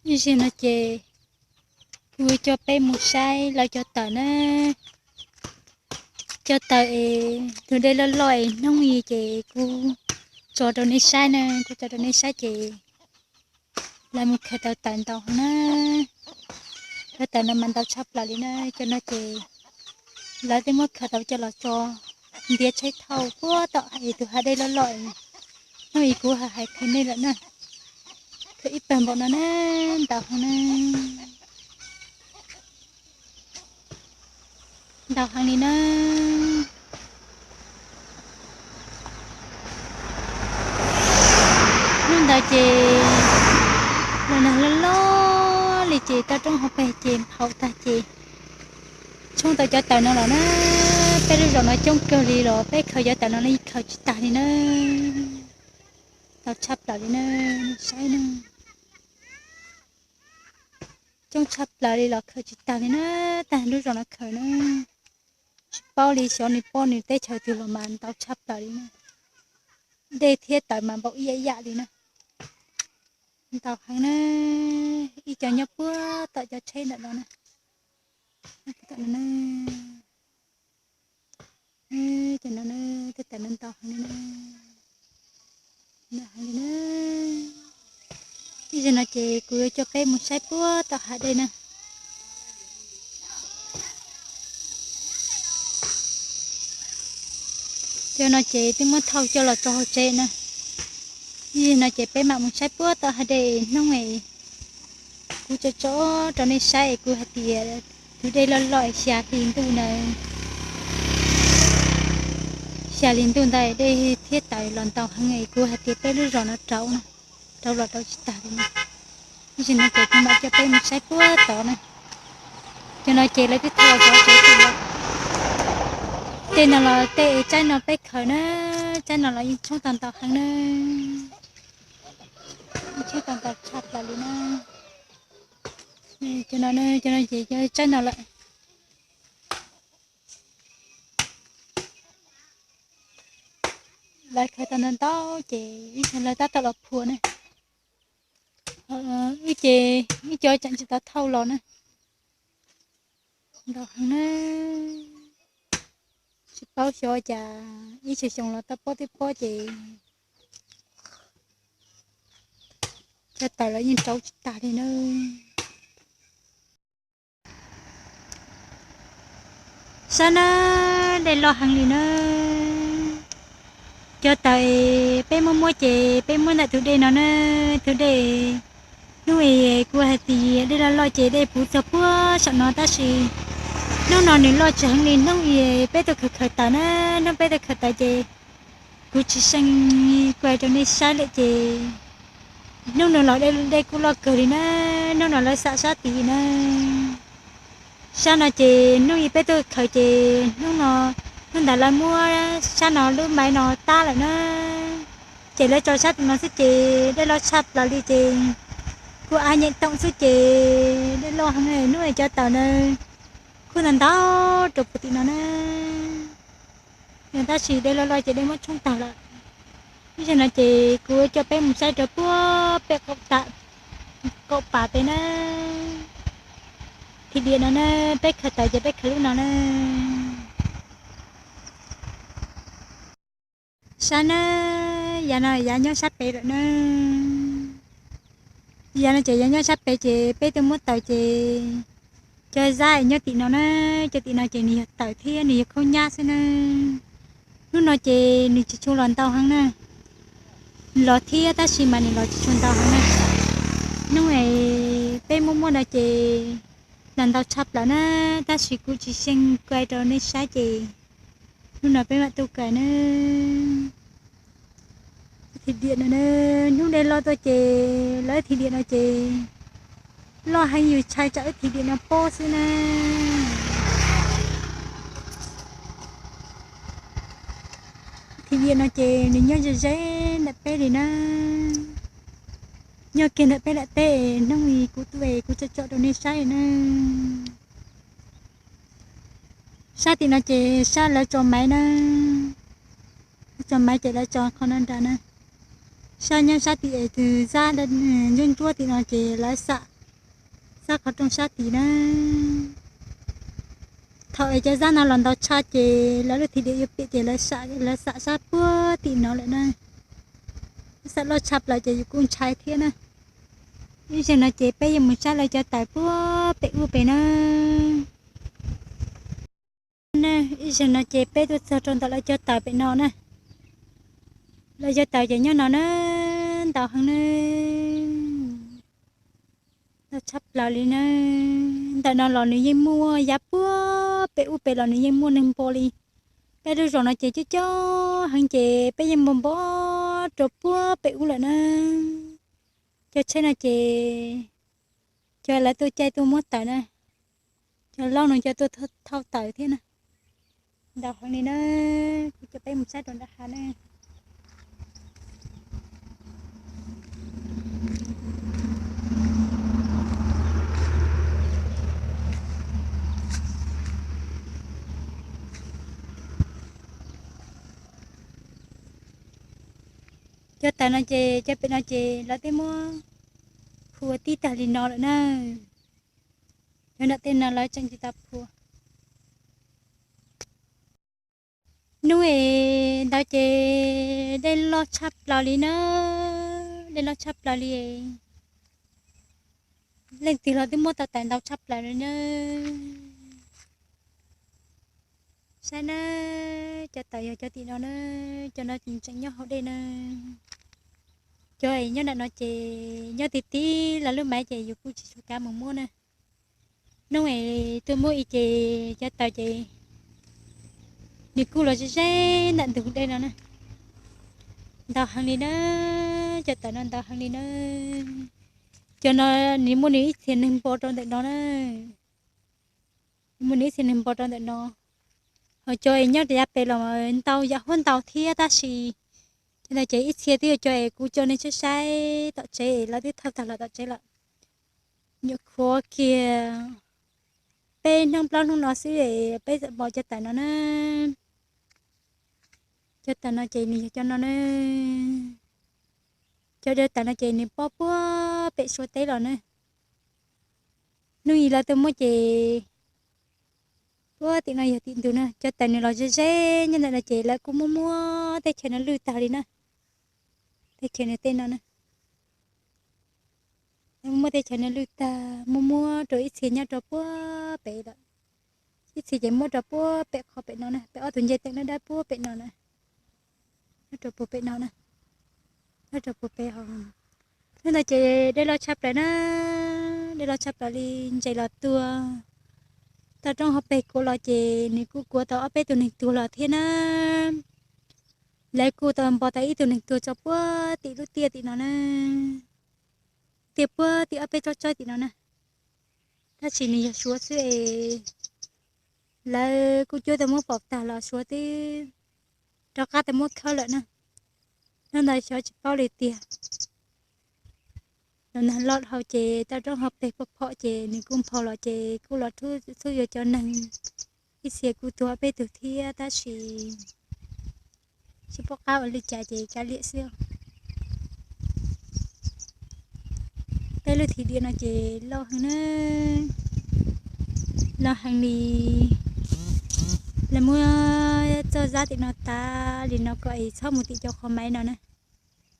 Ib zaug no ces kuv coj peb mus saib lawv cov tawm na. Cov tawm es tus dej loj loj es hnub i ces kuv tso rau nej saib na, kuv tso rau nej saib ces lawv mus khaws tau tawm ntau heev na. Cov tawm no mas ntau tshaj plaws li na. Cov no ces lawv twb muab khaws tau coj los tso ntiav tsheb thauj puag tom es tus hav dej loj loj es hnub i kuv hais qhia nej lawm na. Khaws ib pawg npaum no na, ntau heev na. Ntau heev li na. Hnub ntawd ces los nag loj loj li ces toj roob hauv pes ces nphau tag ces tshoob tau cov tawm no los na. Peb lub zos no coob kawg li los peb khaws cov tawm no los yeej khaws tsis tag li na. Ntau tshaj plaws li na, saib na. Coob tshaj plaws li los khaws tsis tag li na, tag lub zos no khaws na. Tsis paub li xyov nws pob nws teb chaws twg los mas ntau tshaj plaws li na. Dej thiab tawm mas npaum ib yam ib yam li na. Ntau heev na, ib co nyob puag tom cov tsheb ntawm no na. Cov no na, tej tawm no ntau heev li na. Ntau heev li na. Ib zaug no ces kuv yuav coj peb mus saib puag tom hav dej na. Cov no ces twb muab thauj coj los tso hauv tsev na. Ib zaug no ces peb mam mus saib puag tom hav dej hnub es kuv tso tso rau nej saib es kuv hais tias tus dej loj loj xya hli ntuj ntawd, xya hli ntuj ntawd dej thiab tawm los ntau heev es kuv hais tias peb lub zos no rauv, rauv los rauv tsis tag li na. Ib zaug no ces kuv mam coj peb mus saib puag tod na. Cov no ces lawv twb thauj los tso hauv tsev lawm. Tej no los tej tsaib no peb khaws na, tsaib no los yeej tshoob tau ntau heev na. Tshoob tau ntau tshaj plaws li na. Cov no, cov no ces tsaib no lawm. Lawv khaws tau ntau ntau ces ib zaug lawv tab tom los phua na. Wb ces ib co tseem tsis tau thauj los na. Ntau heev na. Tsis paub xyov cas ib xyoo xyoo los tau pob twb pob ces cov tawm los yeej rauv tsis tag li na. Saib na, dej loj heev li na. Cov tawm peb muab muab ces peb muab ntawm tus dej no na, tus dej hnub es kuv hais tias dej loj loj ces dej puv txog puag saum no tab sis hnub no nws loj tsis heev li hnub es peb tuaj khaws khaws tawm na, hnub peb tuaj khaws tawm ces kuv tsis seem kuaj rau nej saib lawm ces hnub no los dej kuj loj kawg li na, hnub no lawv xam sab tid na. Sab no ces hnub i peb tuaj khaws ces hnub no, hnub ntawd lawv muab sab no lub maiv no tab lawm na. Ces lawv tso sab tim no xwb ces dej loj tshaj plaws li ces kuv av nyeem toom xwb ces dej loj heev hnub cov tawm na kuj ntau ntau rau puag tim no na. Tab sis dej loj loj ces dej muab tshoob tag lawm. Ib zaug no ces kuv coj peb mus saib rau puag pem qaum pas pem na. Thim diam no na, peb khaws tawm ces peb khaws lub no na. Saib na, yav no yav nyob sab pem lawm na. Yav no ces yav nyob sab pem ces peb tuaj muab tawm ces cov zab nyob tim no na, cov tim no ces nws yog tawm thiab nws yog khaub nyab xwb na. Hnub no ces nws tsis tshua los ntau heev na. Los thiab tab sis mas nws los tsis tshua ntau heev na. Hnub es peb muab muab no ces los ntau tshaj plaws na, tab sis kuv tsis xyeej kuaj rau nej saib ces hnub no peb mam tuaj kuaj na. Thim diam no, hnub dej loj tuaj ces lawv thim diam no ces loj heev yus tshai tsam wb thim diam no pob xwb na. Thim diam no ces nws nyob ze ze ntawm peb li na. Nyob kiag ntawm peb lam teb, hnub i kuv tuaj kuv tso tsom rau nej saib na. Sab tim no ces sab lawv tso maiv na. Lawv tso maiv ces lawv tso qhov no nrad na. Sab nyob sab tim es tus zab ntsuab ntsuab tim no ces lawv xam Txaj qhov rooj sab tid na. Thaum es cov zaj no los ntau tshaj ces lawv lub thim diam yuav piam ces lawv xam sab puag tim no lawm na. Xam loj tshaj plaws ces yus kuj ntshai thiab na. Ib zaug no ces peb yuav mus saib lawv cov taws puag pem ub pem na. Ib zaug no ces peb tuaj txog rau ntawm lawv cov taws pem no na. Lawv cov taws ces nyob no na, ntau heev na. Ntau tshaj plaws li na. Ntawm no los nws yeej muaj yav puag pem ub pem los nws yeej muaj neeg npo li. Peb lub zos no ces coob coob heev ces peb yeej npo npo rau puag pem ub lawm na. Cov tsheb no ces cov lawv tuaj caij tuaj muab taws na. Cov laub no cov tuaj thauj taws thiab na. Ntau heev li na. Kuv coj peb mus saib rau nram hav na. Cov taws no ces cov pem no ces lawv twb muab phua tib tag li no lawm na. Cov nram tej no lawv tseem tsis tau phua. Hnub es ntawd ces dej loj tshaj plaws li na, dej loj tshaj plaws li. Leej twg los twb muab tau taws ntau tshaj plaws li na. Saib na, cov taws yog cov tim no na, cov no tseem nyob hauv dej na. Cov es nyob nram no ces nyob ti ti lawv lub maiv ces yus kuj tsis tshua kav mus muab na. Hnub es tuaj muab ib ces cov taws ces nws kuj los ze ze ntawm ntug dej no na. Ntau heev li na, cov taws no ntau heev li na. Cov no nws muaj nws ib txhia neeg npo rau ntawm no na. Muaj nws ib txhia neeg npo rau ntawm no. Ho cov es nyob rau yav pem los ntau yam huab ntau thiab tab sis cov ntawd ces ib txhia twb yog cov es kuv coj nej saib saib tom tsev es lawv twb thauj tag los tom tsev lawm. Nyuam qhuav kiag peb hnub plaub hnub no xwb es peb txawm npo cov taws no na. Cov taws no ces nws yog cov no na. Cov taws no ces nws pob puag pem Suav teb los na. Hnub ib lawv tuaj muab ces puag tim no yog tim ntug na. Cov taws nws los ze ze nyob ntawm no ces lawv kuj muab muab teb chaws no lwj tag li na. Teb chaws no tej no na, muab teb chaws no lwj tag, muab muab rau ib txhia nyob rau puag pem lawm. Ib txhia ces muab rau puag pem qhov pem no na, pem ob tug ncej teem dawb dawb puag pem no na. Nyob rau puag pem no na, nyob rau puag pem ho. Hnub ntawd ces dej loj tshaj plaws na, dej loj tshaj plaws li, ntses los tuag. Toj roob hauv pes kuav los ces nws kuj kuav tau ob peb tug neeg tuag los thiab na. Lawv kuj tau npo tau ib tug neeg tuag tso puag tim lub tiaj tim no na, tiaj puag tim ob peb tsob tsawb tim no na. Tab sis nws yog Suav xwb es lawv kuj cuab tau muab faus tag los Suav twb rov qab tau muab khawb lawm na. Hnub ntawd xyov tsis paub li tiag. Los nag loj dhau ces toj roob hauv pes phom phom ces nws kuj nphau los ces kuj los rub txhub yuav cov neeg, ib txhia kuj tuag peb tug thiab tab sis tsis paub qab ua li cas ces kav liam xwb. Peb lub thim diam no ces loj heev na, loj heev li. Lawv muab txoj zab tim no tav li no kom es txhob mus tim cov qhov maiv no na.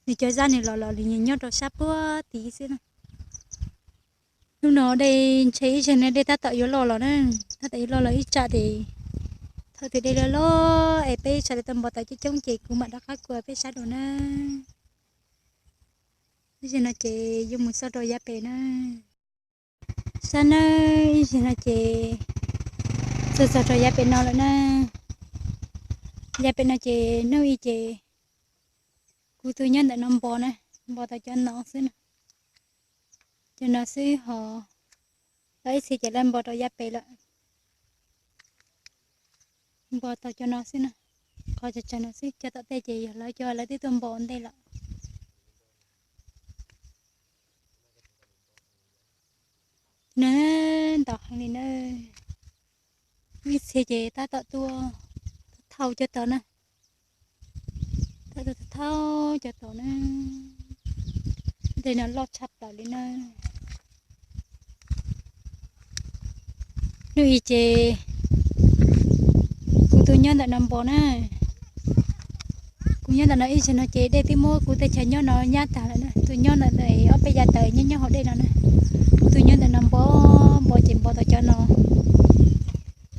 Nws cov zab nws los los nws nyob rau sab puag tid xwb na. Hnub no dej ntshe ib zaug no dej tab tom yuav loj los na, tab tom yuav loj los ib tsam ces thaum twg dej loj loj es peb sawv daws tau npau taws coob coob ces kuv mam rov qab kua peb saib dua na. Ib zaug no ces yuav mus xauj rau yav pem na. Saib nawb, ib zaug no ces txog txog rau yav pem no lawm na. Yav pem no ces hnub ib ces kuv tuaj nyob ntawm no npo na, npo tau cov no xwb na. Cov no xwb ho lawv ib txhia ces lawv npo rau yav pem lawm. Npo tau cov no xwb na, qhov tsawg tsawg no xwb, cov tom tej ces yog lawv cov lawv twb tuaj npo ua ntej lawm. Na, ntau heev li na. Ib txhia ces tab tom tuaj thauj cov tod na, tab tom tuaj thauj cov tod na. Dej no loj tshaj plaws li na. Hnub i ces kuv tus nyob ntawm no npo na. Kuv nyob ntawm no ib zaug no ces dej twb muab kuv tej chaw nyob no nyab tag lawm na. Tus nyob ntawm no ob peb yav tawm nyob nyob hauv dej no na. Tus nyob ntawm no npo, npo ces npo tau cov no,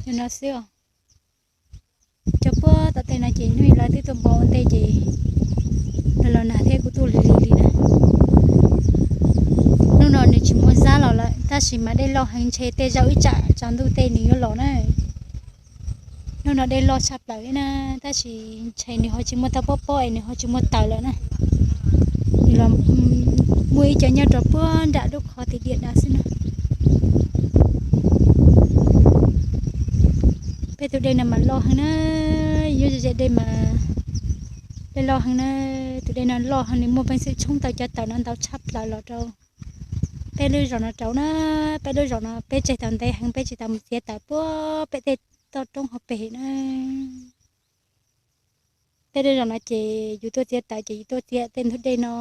cov no xwb os. Cov puag tom tej no ces hnub i lawv twb tuaj npo ua ntej ces lawv los nag thiab kuv tuaj lig lig li na. Hnub no nws tsis muaj zab los lawm tab sis mas dej loj heev ntshe tej zaum ib tsam tsaus ntuj tej nws yuav los na. Hnub no dej loj tshaj plaws li na, tab sis ntshe nws ho tsis muaj tau pob pob es nws ho tsis muaj taws lawm na. Nws los muaj ib co nyob rau puag nram lub qhov tim diam no xwb na. Peb tus dej no mas loj heev na, yuav ze dej mas dej loj heev na. Tus dej no loj heev, nws muaj peev xwm tshoob tau cov taws no ntau tshaj plaws los rau peb lub zos no rau na. Peb lub zos no peb tseg tau ntev heev, peb tsis tau mus txiav taws puag pem tej toj roob hauv pes na. Peb lub zos no ces yus tuaj txiav taws ces yus tuaj txiav tej ntug dej no,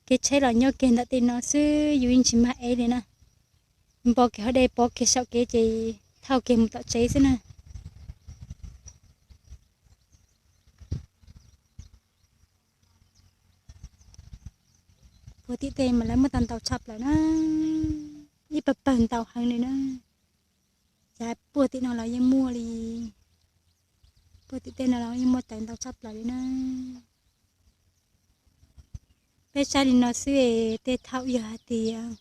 kev tsheb los nyob kiag ntawm tej no xwb, yus yeej tsis mag ev li na. Npo kiag hauv dej pov kiag saum kev ces thauj kiag mus tom tsev xwb na. Puag tim tej mas lawv muab tau ntau tshaj plaws na, ib pawg pawg ntau heev li na. Cas puag tim no los yeej muaj li, puag tim tej no los yeej muaj taws ntau tshaj plaws li na. Peb saib li no xwb es tej thaum yog hais tias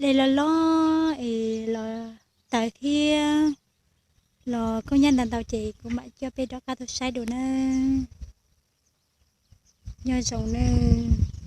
dej loj loj es los taws thiab los khaub ncaws ntau ntau ces kuv mam coj peb rov qab tuaj saib dua na. Nyob zoo nawb.